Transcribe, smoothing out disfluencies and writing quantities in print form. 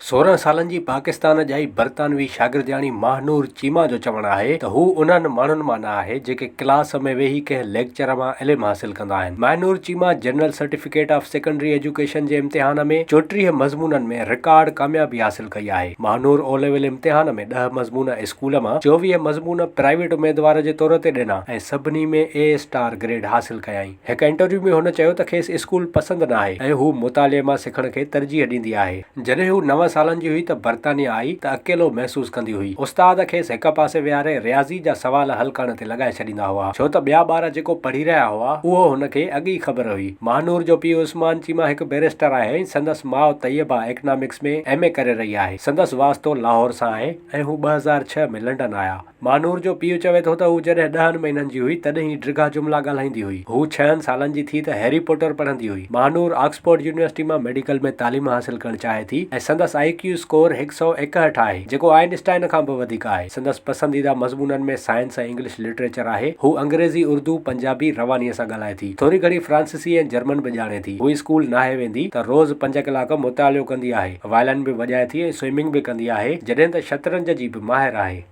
16 سالن جي پاڪستان ڄائي برطانوي شاگردياڻي ماهنور چيما جو چوڻ آهي ته هو انهن ماڻهن مان نه آهي جيڪي ڪلاس ۾ ويهي ڪنهن ليڪچر مان علم حاصل ڪندا آهن. Mahnoor Cheema general certificate of secondary education جي امتحان ۾ 34 مضمونن ۾ رڪارڊ ڪاميابي حاصل ڪئي آهي. ماهنور او ليول امتحان ۾ ڏهه مضمون اسڪول مان، 24 مضمون پرائيويٽ اميدوار جي طور تي ڏنا ۽ سڀني ۾ اي اسٽار گريڊ حاصل ڪيائين. هڪ انٽرويو ۾ هن چيو ته کيس اسڪول پسند ناهي ۽ هو مطالعي مان سکڻ کي ترجيح ڏيندي آهي. جڏهن هو نون سالن جي هئي ته برطانيه آئي ته اڪيلو محسوس ڪندي هئي. استاد کيس هڪ پاسي ويهاري رياضي جا سوال حل ڪرڻ تي لڳائي ڇڏيندا هئا، ڇو ته ٻيا ٻار جيڪو پڙهي رهيا هئا، اهو هن کي اڳ ئي خبر هئي. ماهنور جو پيء عثمان چيما هڪ بئريسٽر آهي ۽ سندس ماء طيبه ايڪنامڪس ۾ ايم اي ڪري رهي آهي. سندس واسطو لاهور سان آهي ۽ هو 2006 ۾ لنڊن آيا. ماهنور جو پيء چوي ٿو ته هو جڏهن ڏهن مهينن جي هئي تڏهن ئي ڊگها جملا ڳالهائيندي هئي. هو ڇهن سالن جي ٿي ته هيري پوٽر پڙهندي هئي. ماهنور آڪسفورڊ يونيورسٽي مان ميڊيڪل ۾ تعليم حاصل ڪرڻ چاهي ٿي ۽ سندس آء ڪيو اسڪور هڪ سئو ايڪهٺ آهي جيڪو آئن اسٽائن کان به وڌيڪ آهي. سندس پسنديده مضمونن ۾ سائنس ۽ انگلش لٽريچر آهي. هو انگريزي، اردو، پنجابي روانيء سان ڳالهائي ٿي. ٿوري گهڻي فرانسيسي ۽ جرمن به ڄاڻي ٿي. هو اسڪول ناهي ويندي ته روز پنج ڪلاڪ مطالعو ڪندي آهي. وائلن به وڄائي ٿي ۽ سوئمنگ به ڪندي آهي جڏهن ته شطرنج جي به ماهر آهي.